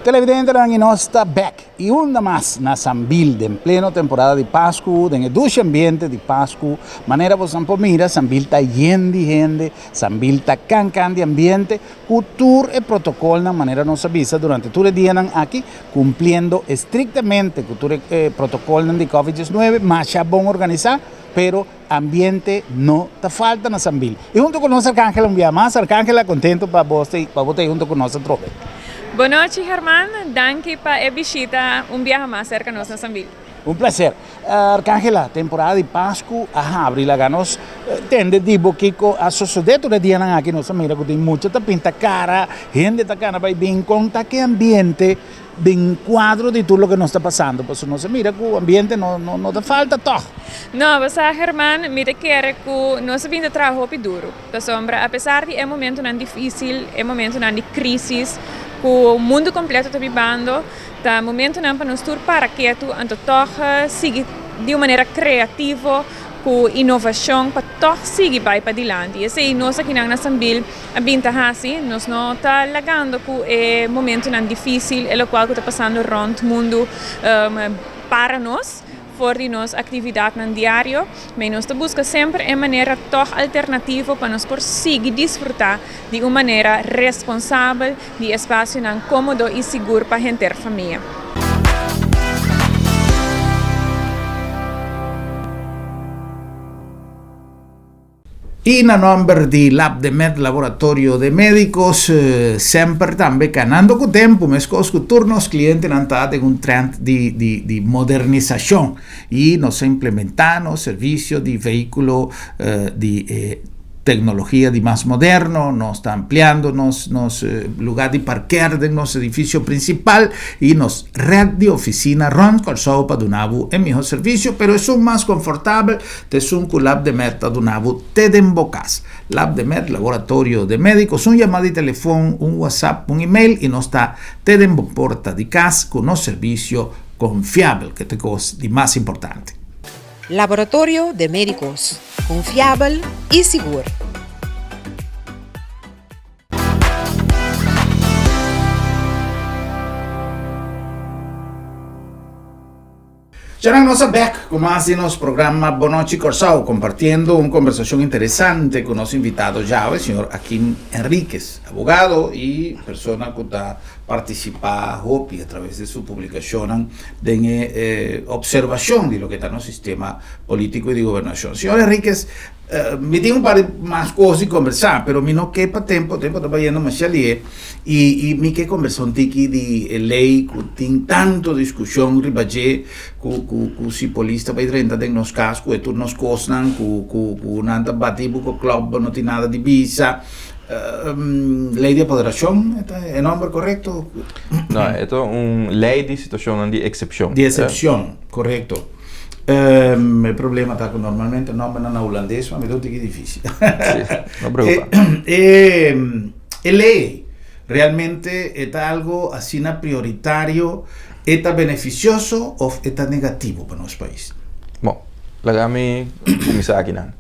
Televidentenan y nos ta bek y unda mas na Sambil den pleno temporada di Pascu, den e dushi ambiente di Pascu. Manera bosan por mira Sambil ta yen di hende, Sambil ta can can di ambiente cu tur e protocolnan manera nos a bisa durante tur e dianan aki cumpliendo estrictamente cu tur e protocolnan di Covid 19, masha bon organisa pero ambiente no ta falta na Sambil. Y hunto cu nos Arcangela un bia mas. Arcangela, contento pa bo pa bo ta hunto cu nos atrobe. Bon nochi Herman, danki pa e bishita un biaha mas cerca nos na Sambil. Un placer. Arcangela, temporada di Pascu a habri, laga nos tende di bo kico a sosode tur e dianan aki. Nos a mira cu tin mucha ta pinta cara, hende ta cana bay bin. Con ta ki ambiente Den cuadro di tur loke nos ta pasando, pasobra nos a mira cu ambiente no no ta falta tog. No, bo sa Herman, mi ta kere cu nos a bin ta traha hopi duro, pasobra apesar di e momentonan dificil, e momentonan di crisis cu mundo completo ta bibando, ta momentonan pa nos tur para ketu, anto tog sigui di un manera creativo cu innovacion pa tog sigui bay padilanti. Esey nos akinan na Sambil a bin ta hasi, nos no ta lagando ku e momentunan difísil, e lokual ku ta pasando rònt mundu para nos for di nos aktividatnan diario, me nos ta buska semper e manera tòg alternativo pa nos por sigui disfrutá di un manera responsabel di espasionan kómodo i sigur pa henter famia. I na nomber di Labdemed Laboratorio de Medicos, semper tambe kanando ku tempu, meskos ku tur nos klientenan ta den un trend di di di modernisashon i nos a implementá nos servisio di vehíkulo di e teknologia di mas moderno, nos ta ampliando nos nos lugá di parker den nos edifisio prinsipal i nos red di ofisina rònt Kòrsou pa duna bo e mihó servisio, pero esun mas konfortabel. T'esun ku Labdemed ta duna bo te den bo kas. Labdemed, laboratorio de médicos, un yamada di telefon, un WhatsApp, un email i nos ta te den bo porta di kas ku nos servisio konfiabel, ke ta e kos di mas importante. Laboratorio de Médicos, konfiabel i sigur. Djanan nos a bek ku mas di nos programa Bonochi Kòrsou, kompartiendo un kombersashon interesante ku nos invitado djawe, señor Akim Henriquez, abogado i persona ku ta partisipá hopi a traves di su publikashonnan den e opservashon di loke ta nos sistema polítiko i di gobernashon. Señor Henriquez, Mi tin un par di mas kos di kombersá, pero mi no ke pa tempo, tempo ta bayendo masha lihe, i i mi ke kombersá un tiki di e lei ku tin tantu diskushon riba dje, ku ku ku si polis ta bai drenta den nos kas ku e tur nos kosnan, ku ku ku nan ta bati bo ku klòp bo no tin nada di bisa. Lei di apoderashon e ta e nòmber korekto? No, e ta un lei di situashonnan di eksepshon. Di eksepshon, korekto. E problema ta ku normalmente nòmbernan na hulandes pa mi ta un tiki difísil. Sí, no preocupa. E, e lei realmente e ta algo asina prioritario, e ta benefisioso òf e ta negativo pa nos pais? Bon, laga mi kuminsá akinan.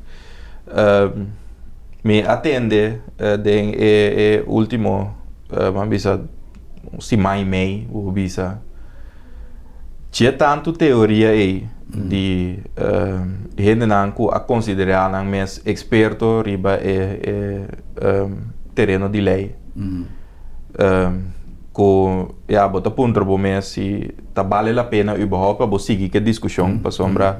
Mi a tende den e e último, ban bisa un siman i mei, bo por bisa. Dje tantu teoria ei di hendenan ku a konsiderá nan mes eksperto riba e e tereno di lei ku ya bo ta puntra bo mes si ta bale la pena überhaupt pa bo sigui ku e diskushon pasobra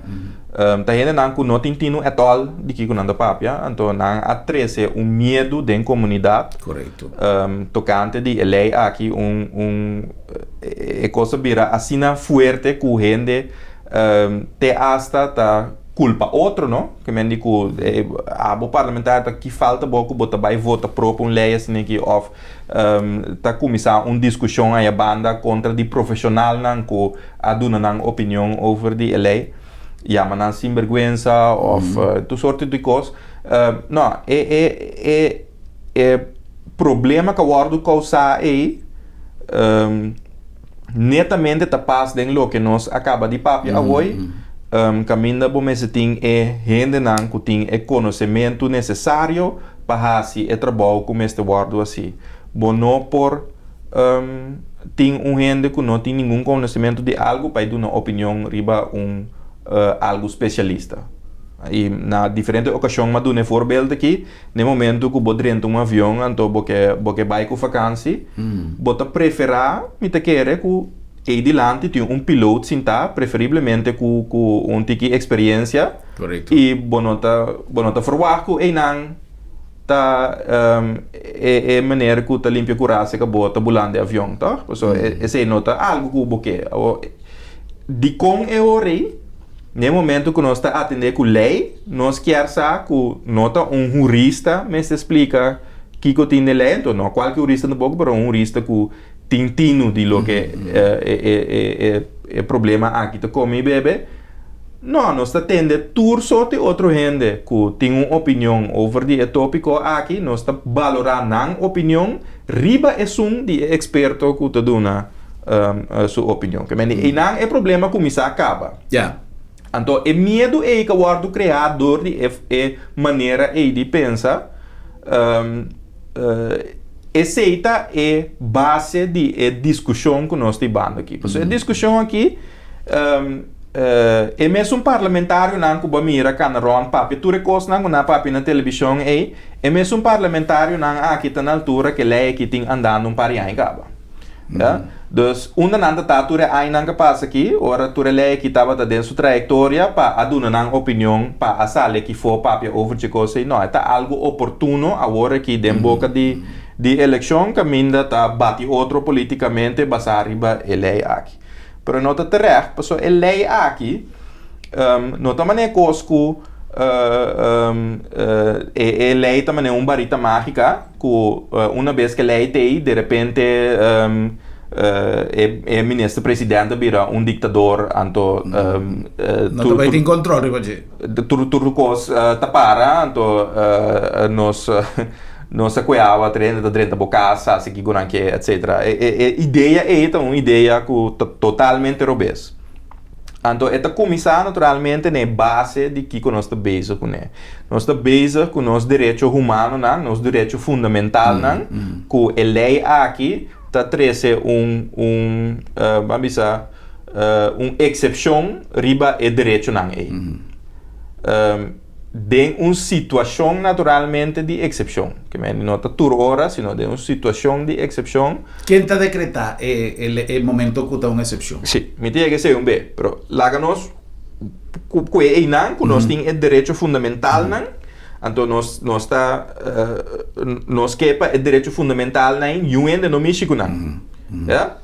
ta hendenan ku no tin tinu at all di kiko nan ta papia anto nan a trese un miedu den komunidat tokante di e lei aki un un E kos a bira asina fuerte ku hende te asta ta kulpa otro, no? Ke men di ku abo parlamentario ta ki falta bo ku bo ta bai vota pro pa un lei asina aki òf ta kuminsá un diskushon aya banda kontra di profeshonalnan ku a duna nan opinion over di e lei, yama nan sinberguensa òf tur sorto di kos. No, e e e. E problema ku a wòrdu kousá ei netamente ta pas den loke nos a kaba di papia awor, kaminda bo mester tin e hendenan ku tin e konosementu nesesario pa hasi e trabou ku mester wòrdu hasi. Bo no por tin un hende ku no tin ningun konosementu di algu pa e duna opinion riba un algu spesialista. I na diferente okashon mi a duna e voorbeeld aki. Den momento ku bo drenta un avion anto bo ke bo ke bai ku vakansi, bo ta preferá, mi ta kere, ku ei dilanti tin un piloot sintá, preferiblemente ku ku un tiki eksperiensia, i bo no ta bo no ta ferwagt ku einan ta e e meneer ku ta limpia kurasa ku bo ta bulando e avion, tòg? Pasobra esei no ta algu ku bo ke. Awor, dikon e ora ei? Den e momento ku nos ta atendé ku lei, nos kier sa ku no ta un hurista mester splika kiko tin den lei, anto no kualke hurista tampoco, pero un hurista ku tin tinu di loke e problema aki ta kome i bebe. No, nos ta tende tur sorti otro hende ku tin un opinion over di e topiko aki, nos ta balorá nan opinion riba esun di e eksperto ku ta duna su opinion. Ke mende einan e problema kuminsá kaba. Ya. Anto e miedu ei ka wòrdu kreá dor di e e manera ei di pensa, esei ta e base di e diskushon ku nos ta hibando aki. Pasobra e diskushon aki, e mesun parlamentarionan ku bo a mira kana rònt papia tur e kosnan ku nan a papia na televishon ei, e mesun parlamentarionan aki ta na altura ku e lei aki tin andando un par di aña kaba. Ya. Dus unda nan ta ta tur e añanan ke pasa aki, ora tur e lei aki tabata den su trayektoria pa a duna nan opinion, pa a sali aki for papia over dje kos ei, no, e ta algu oportuno awor aki den boka di di elekshon kaminda ta bati otro politikamente basá riba e lei aki. Pero no ta terecht, pasobra e lei aki no ta manera kos ku e lei ta manera un barita mágika, Ku una bes ke lei t'ei, de repente e minister president a bira un diktador, anto No ta bai tin kontrol riba dje. Tur tur kos ta para, anto nos nos a kue awa tur hende ta drenta bo kas, hasi kiko nan ke, etsetera. E idea ei ta un idea ku ta totalmente robes. Anto e ta kuminsá naturalmente na e base di kiko nos ta bezig kuné. Nos ta bezig ku nos derecho humanonan, nos derecho fundamentalnan, ku e lei aki ta trese un un ban bisa un eksepshon riba e derechonan ei. Den un situashon naturalmente di eksepshon. Ke men no ta tur ora, sino den un situashon di eksepshon. Ken ta dekretá e momento ku ta un eksepshon? Sí, mi ta yega esei un be, pero laga nos ku e einan ku nos tin e derecho fundamentalnan, anto nos nos ta nos ke pa e derecho fundamentalnan ei niun hende no mishi ku nan. Ya?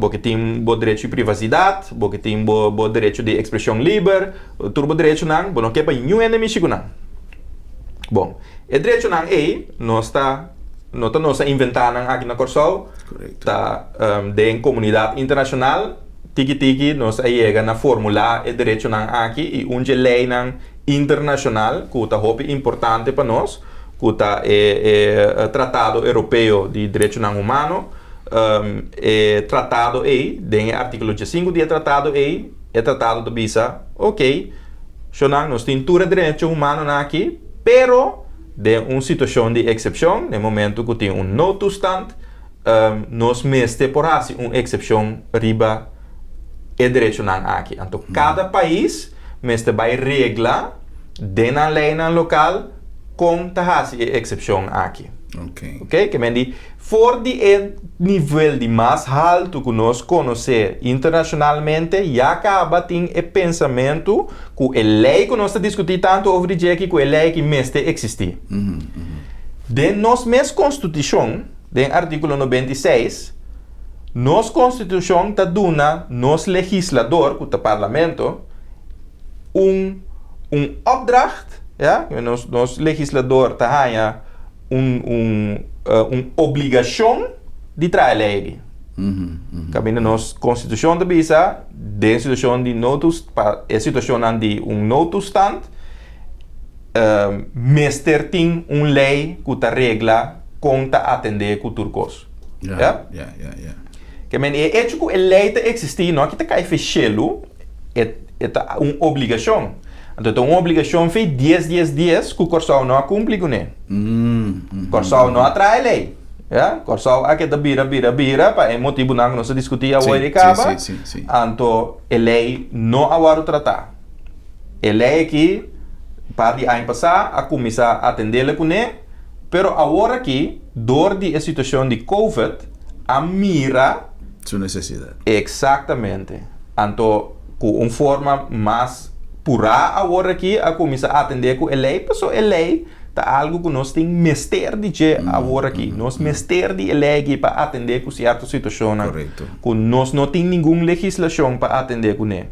Bo ke tin bo derecho di privasidat, bo ke tin bo bo derecho di ekspreshon liber, tur bo derechonan, bo no ke pa niun hende mishi ku nan. Bon, e derechonan ei nos ta no ta nos a inventá nan aki na Kòrsou, ta den komunidat internashonal tiki tiki nos a yega na formulá e derechonan aki i un dje leinan internashonal ku ta hopi importante pa nos, ku ta e e Tratado Europeo di Derechonan Humano. E tratado ei, den e artíkulo diesinku di e tratado ei, e tratado ta bisa, Oke, shonnan, nos tin tur e derecho humanonan aki, pero den un situashon di eksepshon, den momento ku tin un noodtoestand, nos mester por hasi un eksepshon riba e derechonan aki. Anto kada pais mester bai regla den nan leinan lokal kon ta hasi e eksepshon aki. Oke, ke men di For di e nivel di mas haltu ku nos konosé internashonalmente ya kaba tin e pensamentu ku e lei ku nos ta diskutí tantu over di dje aki ku e lei aki mester eksistí. Den nos mes konstitushon, den artíkulo 96, nos konstitushon ta duna nos legislador, ku ta parlamento, un un opdracht, ya, nos nos legislador ta haña un un un obligashon di traha e lei aki. Kaminda nos konstitushon ta bisa den situashon di noodtoes pa e situashonnan di un noodtoestand mester tin un lei ku ta regla kon ta atendé ku tur kos. Ya, ya, ya, ya. Ke men e echo ku e lei ta eksistí no a kita kai fe shelu, e e ta un obligashon. Anto e ta un obligashon fe dies dies dies ku Kòrsou no a kumpli kuné. Kòrsou no a traha e lei. Ya, Kòrsou a keda bira bira bira pa e motibunan ku nos a diskutí awor i kaba. Anto e lei no a wòrdu tratá. E lei aki par di aña pasá a kuminsá atendé kuné, pero awor aki dor di e situashon di covid a mira. Su nesesidat. Eksaktamente. Anto ku un forma mas purá awor aki a kuminsá atendé ku e lei, pasobra e lei ta algu ku nos tin mester di dje awor aki. Nos mester di e lei aki pa atendé ku sierto situashonnan ku nos no tin ningun legislashon pa atendé kuné.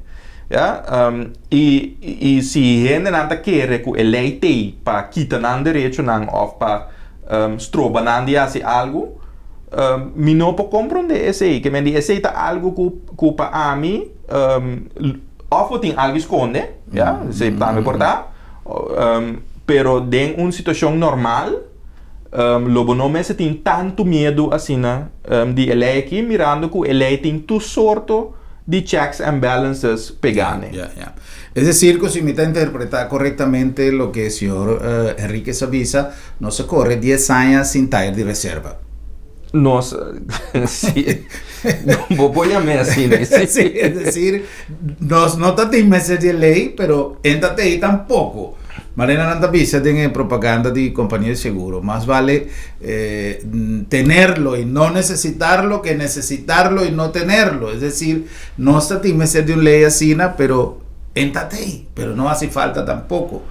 Ya, i i si hendenan ta kere ku e lei t'ei pa kita nan derechonan òf pa stroba nan di hasi algu, mi no por komprondé esei. Ke men di esei ta algu ku ku pa ami òf bo tin algu skonde, ya, esei tambe por ta, pero den un situashon normal lo bo no mester tin tantu miedu asina di e lei aki mirando ku e lei tin tur sorto di checks and balances pegá n'e. Ya, ya. Es decir ku si mi ta interpretá korektamente loke señor Henriquez a bisa, nos a kore dies aña sin tayer di reserva. Nos, si, bo por yam'é asina, si. Si, es decir, nos no ta tin mester di e ley, pero en ta tei tampoco. Manera nan ta bisa den e propaganda di compania di seguro, mas vale tenerlo y no necesitarlo que necesitarlo y no tenerlo. Es decir, nos ta tin mester di un ley asina, pero en ta tei, pero no haci falta tampoco.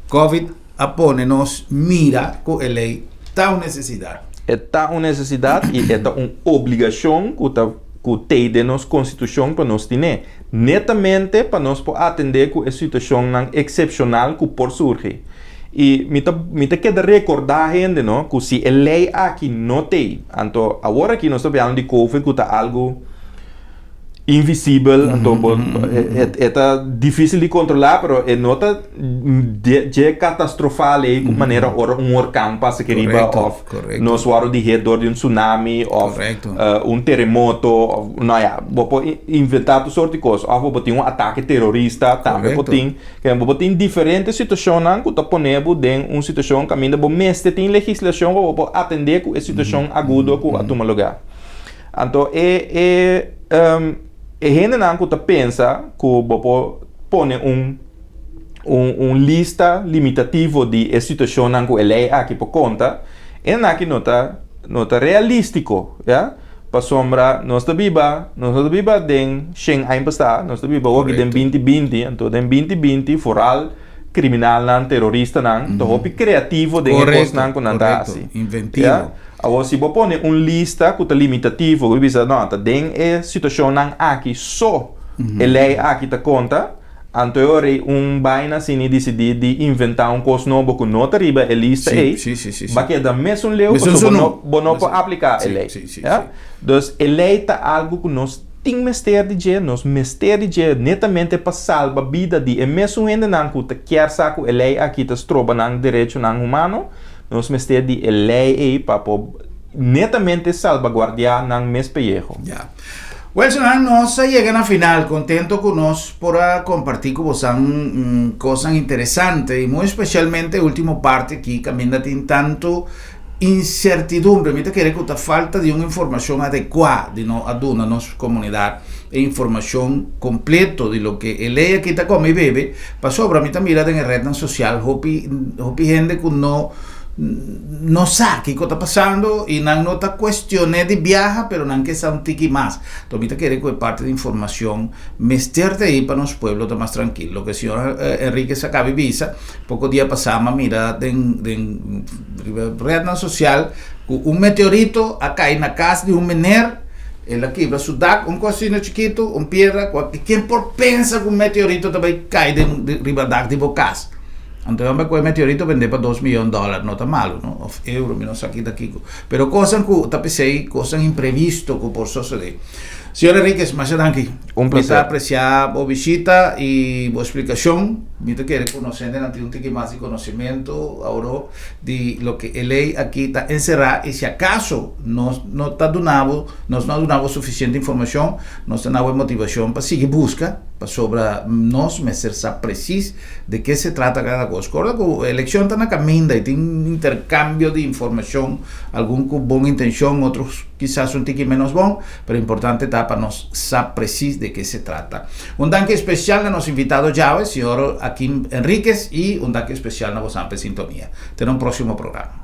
Covid a pone nos mira ku e lei ta un nesesidat. E ta un nesesidat i e ta un obligashon ku ta ku tei den nos konstitushon pa nos tin'é, netamente pa nos por atendé ku e situashonnan eksepshonal ku por surgi. I mi ta mi ta keda rekordá hende no ku si e lei aki no tei, anto awor aki nos ta biando di covid ku ta algu. Invisibel, anto bo e ta difícil di controla, pero e no ta dje catastrofal ei cu manera ora un orkan pasa aki riba of nos wòrdu di hit dor di un tsunami of un teremoto of no ya, bo por inventa tur sort di cos of bo por tin un atake terorista tambe por tin. Bo por tin diferente situacionnan cu ta pone bo den un situacion caminda bo mester tin legislacion pa bo por atende cu e situacion agudo cu a tuma lugar. Anto e e e hendenan ku ta pensa ku bo por pone un un un lista limitativo di e situashonnan ku e lei aki por konta, e nan aki no ta no ta realístiko, ya. Pasobra nos ta biba nos no ta biba den shen aña pasá, nos ta biba awoki den binti binti, anto den binti binti foral kriminalnan, teroristanan ta hopi kreativo den e kosnan ku nan ta hasi. Inventivo. Awor, si bo pone un lista ku ta limitativo, ku bisa, no, ta den e situashonnan aki so e lei aki ta konta, anto e ora ei un baina asina i disidí di inventá un kos nobo ku no ta riba e lista ei, ba keda mesun leu pasobra bo no bo no por apliká e lei. Ya? Dus e lei ta algu ku nos tin mester di dje, nos mester di dje netamente pa salba bida di e mesun hendenan ku ta kier sa ku e lei aki ta stroba nan derechonan humano. Nos mester di e lei ei pa por netamente salbaguardiá nan mes pellejo. Ya. Welsonan, nos a yega na final. Contento cu nos por a comparti cu bosan cosnan interesante y muy especialmente e ultimo parti aki caminda tin tanto incertidumbre. Mi ta kere cu ta falta di un informacion adecua di no a duna nos comunidad e informacion completo di loke e ley aki ta come y bebe. Pasobra mi ta mira den e rednan social hopi hopi hende ku no no sa kiko ta pasando i nan no ta kuestion'é di biaha pero nan ke sa un tiki mas. Enton mi ta kere ku e parti di informashon mester ta ei pa nos pueblo ta mas trankil. Loke señor Enriquez a kabi bisa poko dia pasá mi a mira den den riba rednan social ku un meteorito a kai na kas di un mener. El a kibra su dak, un kosina chikitu, un piedra, ku ken por pensa ku un meteorito ta bai kai den riba dak di bo kas? Anto e homber ku e meteorito bend'é pa dos miyon dòler, no ta malu, no? Òf euro, mi no sa ki ta kiko. Pero kosnan ku ta p'esei, kosnan imprevisto ku por sosodé. Señor Henriquez, masha danki. Un Mi ta placer. apresiá bo bishita i bo splikashon. Mi ta kere ku nos hendenan tin un tiki mas di konosementu awor. di loke e ley aki ta encerá y si acaso nos no ta duna bo, nos no a duna bo suficiente informacion, nos ta na bo e motivacion pa sigui busca, pasobra nos mester sa precies de ke se trata cada cos. Corda cu eleccion ta na caminda y tin intercambio di informacion, algun cu bon intencion, otros kisas un tiki menos bon, pero importante ta pa nos sa precies de ke se trata. Un danki especial na nos invitado djawe, señor Akim Enriquez, y un danki especial na bosan p'e sintonia. Te na un proximo programa.